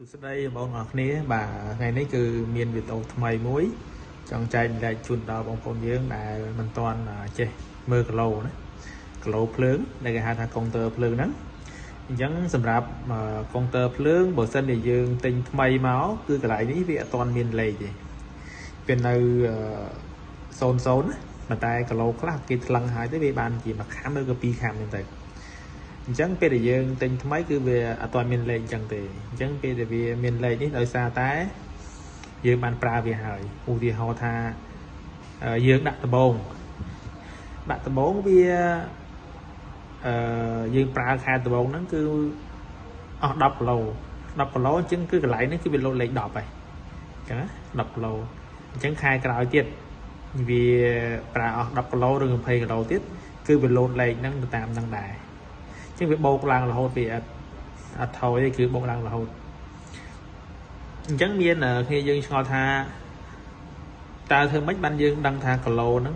សួស្តីបងប្អូនអរគ្នាបាទថ្ងៃនេះគឺមានវីដេអូថ្មីមួយចង់ចែករំលែកជូនដល់បងប្អូនយើងដែលមិនទាន់ចេះមើលគីឡូណាគីឡូភ្លើងដែលគេហៅថាកុងទ័រភ្លើងហ្នឹងអញ្ចឹងសម្រាប់កុងទ័រភ្លើងបើសិនជាយើងទិញថ្មីមកគឺកន្លែងនេះវាអត់ទាន់មានលេខទេវានៅ00ណាប៉ុន្តែគីឡូខ្លះគេថ្លឹងហើយទៅវាបានជាមួយខាំឬក៏ពីរខាំហ្នឹងទៅអញ្ចឹងពេលដែលយើងទិញថ្មីគឺវាអត់ទាន់មានលេខអញ្ចឹងទេអញ្ចឹងពេលដែលវាមានលេខនេះដោយសារតែយើងបានប្រើវាហើយឧទាហរណ៍ថាយើងដាក់ដបងដាក់ដបងវាយើងប្រើខែដបងហ្នឹងគឺអស់10គីឡូ10គីឡូអញ្ចឹងគឺកន្លែងនេះគឺវាលោតលេខ10ហើយអញ្ចឹងណា10គីឡូអញ្ចឹងខែក្រោយទៀតវាប្រើអស់10គីឡូឬ20គីឡូទៀតគឺវាលោតលេខហ្នឹងទៅតាមហ្នឹងដែរចឹងវាបោកឡើងរហូតវាអត់ថយទេគឺបោកឡើងរហូតអញ្ចឹងមានគ្នាយើងឆ្ងល់ថាតើធ្វើម៉េចបានយើងដឹងថាគីឡូហ្នឹង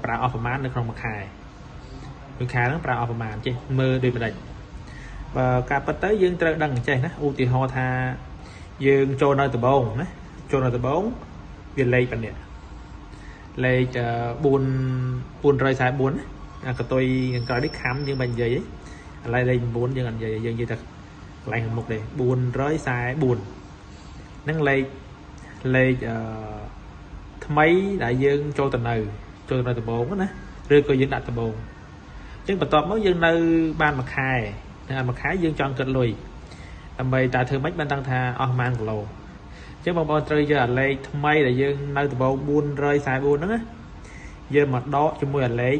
ប្រើអស់ប្រមាណនៅក្នុងមួយខែមួយខែហ្នឹងប្រើអស់ប្រមាណចេះមើលដូចម្ដេចបើការពិតទៅយើងត្រូវដឹងចេះណាឧទាហរណ៍ថាយើងចូលនៅដំបងណាចូលនៅដំបងវាលេខប៉ុណ្នេះលេខ444ណាអាកតុយខាងក្រោយនេះខំយើងមិននិយាយទេឥឡូវលេខ9យើងអត់និយាយយើងនិយាយតែកន្លែងខាងមុខទេ444ហ្នឹងលេខថ្មីដែលយើងចូលទៅនៅដំបងណាឬក៏យើងដាក់ដំបងអញ្ចឹងបន្ទាប់មកយើងនៅបានមួយខែនៅមួយខែយើងចង់គិតលុយដើម្បីតើធ្វើម៉េចបានដឹងថាអស់ប៉ុន្មានគីឡូអញ្ចឹងបងប្អូនត្រូវយកអាលេខថ្មីដែលយើងនៅដំបង444ហ្នឹងណាយើងមកដកជាមួយអាលេខ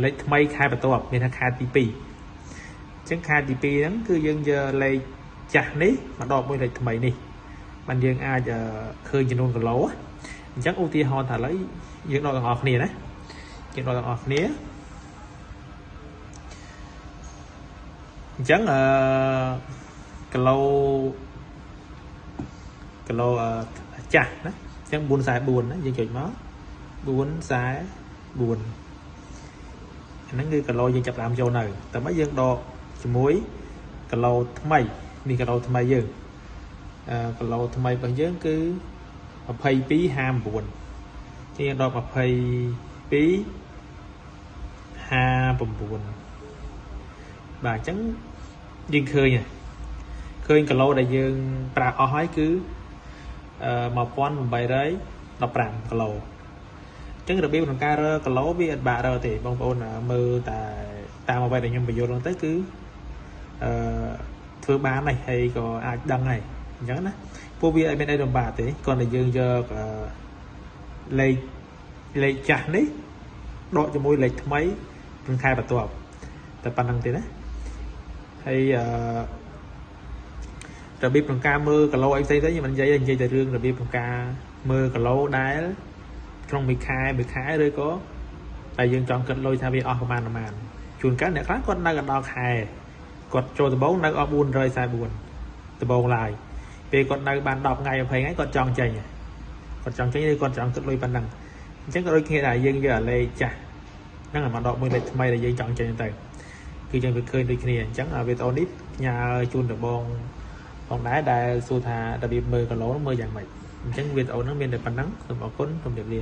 លេខថ្មីខែបន្ទាប់មានថាខែទី2អញ្ចឹងខែទី2ហ្នឹងគឺយើងយកលេខចាស់នេះមកដកមួយលេខថ្មីនេះបានយើងអាចឃើញចំនួនគីឡូអញ្ចឹងឧទាហរណ៍ថាឥឡូវយើងដកទាំងអស់គ្នាណាយើងដកទាំងអស់គ្នាអញ្ចឹងគីឡូចាស់ណាអញ្ចឹង444ណាយើងចុចមក444អាហ្នឹងគឺគីឡូយើងចាប់ដើមចូលនៅតែមកយើងដកជាមួយគីឡូថ្មីនេះគីឡូថ្មីយើងគីឡូថ្មីរបស់យើងគឺ22.59ជាងដក22.59បាទអញ្ចឹងយើងឃើញគីឡូដែលយើងប្រើអស់ហើយគឺ1815គីឡូអញ្ចឹងរបៀបក្នុងការរើគីឡូវាអត់បាក់រើទេបងប្អូនមើលតែតាមអ្វីដែលខ្ញុំបញ្យល់ហ្នឹងទៅគឺធ្វើបានហើយក៏អាចដឹងហើយអញ្ចឹងណាពួកវាអត់មានអីលំបាកទេគ្រាន់តែយើងយកលេខចាស់នេះដកជាមួយលេខថ្មីក្នុងខែបន្ទាប់តែប៉ុណ្្នឹងទេណាហើយរបៀបក្នុងការមើលគីឡូអីផ្សេងៗខ្ញុំមិននិយាយតែរឿងរបៀបក្នុងការមើលគីឡូដែលក្នុងមួយខែឬក៏តែយើងចង់គិតលុយថាវាអស់ប្រមាណជួនកាលអ្នកខ្លះគាត់នៅដល់ខែគាត់ចូលដំបងនៅអស់444ដំបងឡើយពេលគាត់នៅបាន10ថ្ងៃ20ថ្ងៃគាត់ចង់ចេញឬគាត់ចង់គិតលុយប៉ុណ្ណឹងអញ្ចឹងក៏ដូចគ្នាដែរយើងយកអាលេខចាស់ហ្នឹងមកដកមួយលេខថ្មីដែលយើងចង់ចេញទៅគឺយើងវាឃើញដូចគ្នាអញ្ចឹងវីដេអូនេះផ្ញើជូនដំបងផងដែរដែលសួរថារបៀបមើលគីឡូមើលយ៉ាងម៉េចអញ្ចឹងវីដេអូហ្នឹងមានតែប៉ុណ្ណឹងសូមអរគុណជម្រាបលា